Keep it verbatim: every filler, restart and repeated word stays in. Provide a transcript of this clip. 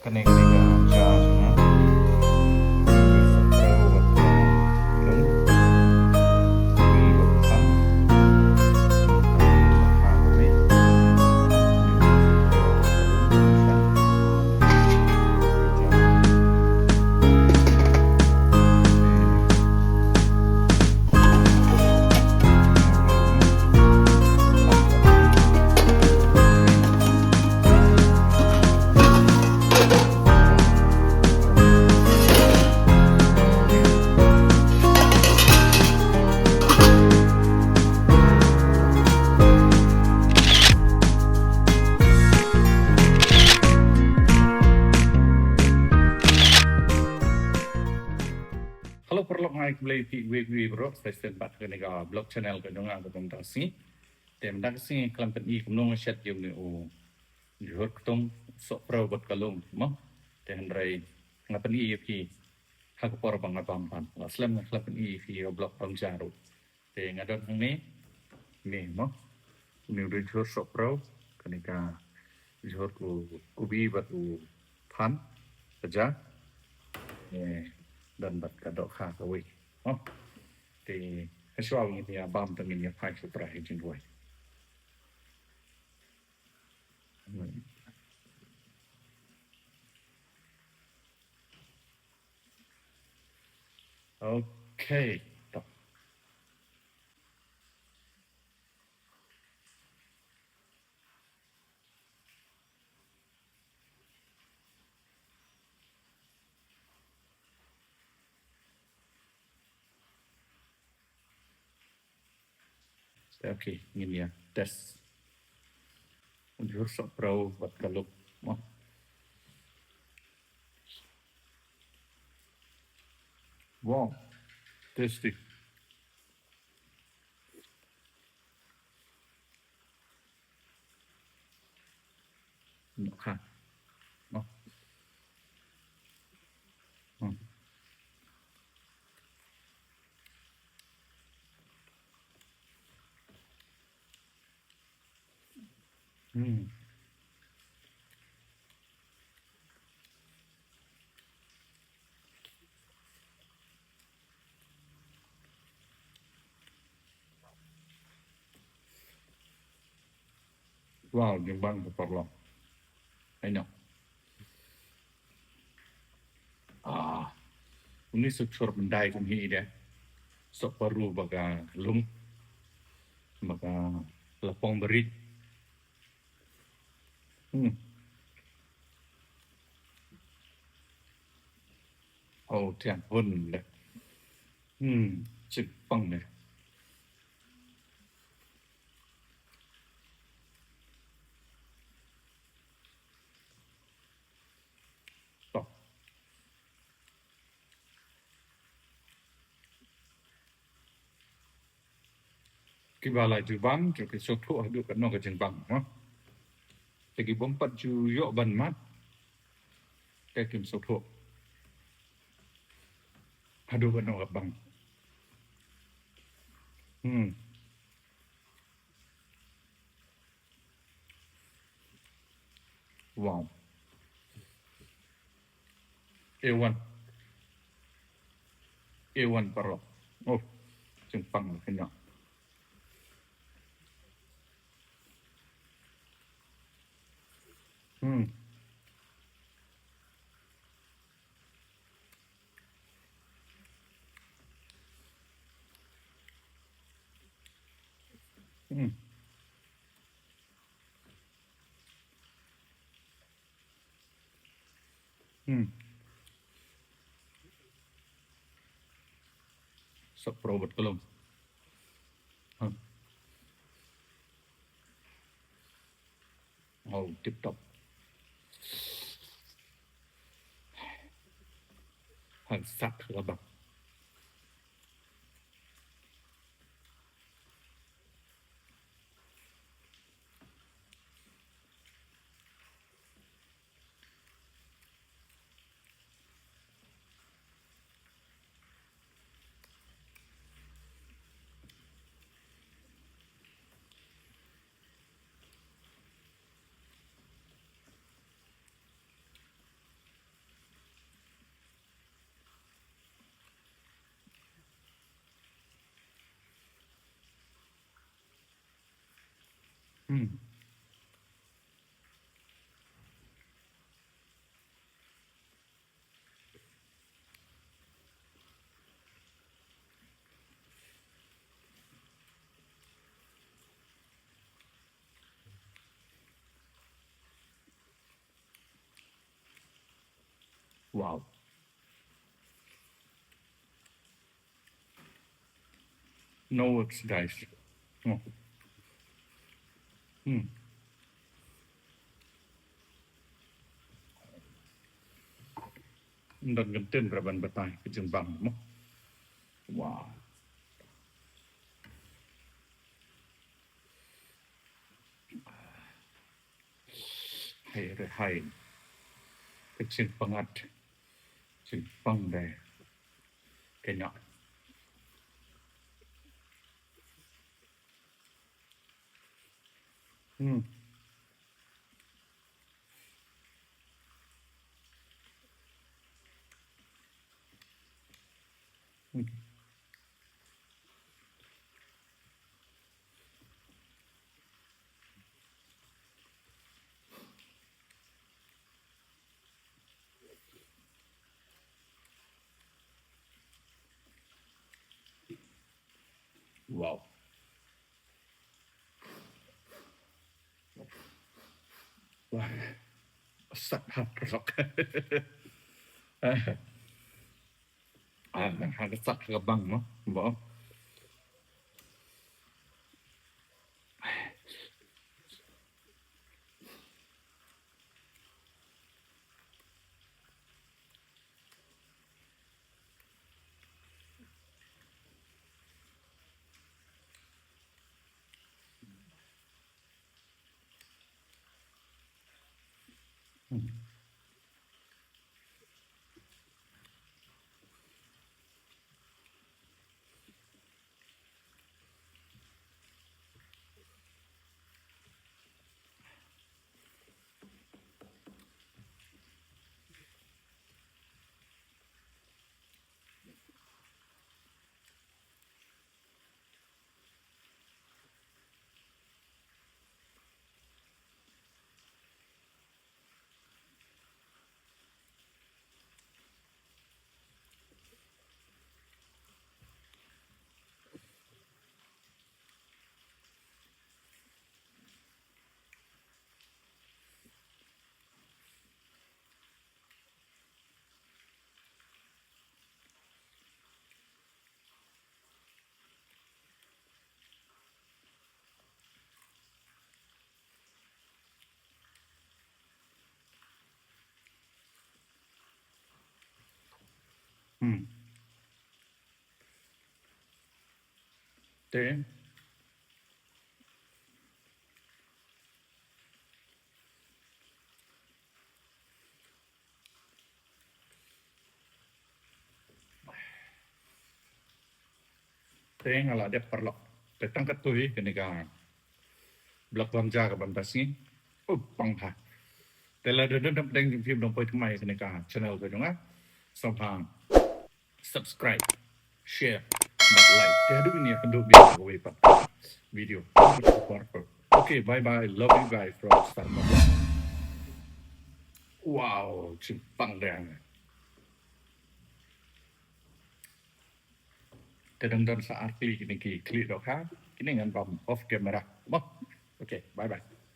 Kane ka dei ka jar jong nga. Hello paralok, nga ai khublei ïa phi uwei uwei baroh, sa shisien pat ha kane ka vlog channel ka jong nga kaba mynta ka sngi. Te mynta ka sngi khlem pyni kumno nga shet ïa une u jhur ktung, sohpyreu bad ka lung mo. Te hynrei nga pyni ïa phi ha ka por ba nga bam pat. La slem nga khlem pyni ïa phi ha vlog pynjar ruh. Te nga don hangne ne mo, une u dei jhur sohpyreu, kane ka jhur u kubi bad u phan ka ja. Te don bad ka dohkha kawei mo. Te hashwa ngin ïa bam te ngin ïa phai sha u trai ha jingduwai. Okay. Okay, ngin ïa test. U jhur sohpyreu bad ka lung mo. Wow, tasty. Ha. Oh. Hmm. Hmm. Wow, jingbang ka paralok. Ai no. Ah, une u sohpyreu myndai kum hi de. Sohpyreu bad ka lung. Bad ka lapong barit. Hmm. Oh, thiang hun de. Hmm, jingpang de. To. Kiba la ju bang, to ki sngewthuh haduh katno ka jingbang, ha. Te ki bym pat ju ïoh ban mad, te kim sngewthuh haduh katno ka bang. Hmm. Wow. A one. A one paralok. Oh, jingpang kane. Hmm. Hmm. Hmm. Sohpyreu bad ka lung. Hmm. Oh, tip top. Hang sat ka bang. Hmm. Wow. No words, guys. No. Hmm. Ym don kyntien ruh ban batai ka jingbang mo. Wow. Hai re hai. Ka jingpang at. Jingpang dei. Kynnoh. Hmm. Hmm. Wow. Wah. Sat ha ka lok. Ah, ha ka sat ha ka bang mo. Bo. Hmm. Te. Te nga la dep paralok. Te tang katto hi kane ka Black Ganja ka ban da sngi. Up pang ha. Te lada don dang dang jingpynim dang poi thymmai kane ka channel ka jong nga. Sngewbha subscribe, share, bad like. Te haduh mynta ka dei video kawei pat. Video. Okay, bye bye. Love you guys from Star Mobile. Wow, jingpang dang. Te dang don sa ar kli kine ki kli dohkha. Kine ngan bam off camera. Mo. Okay, bye bye.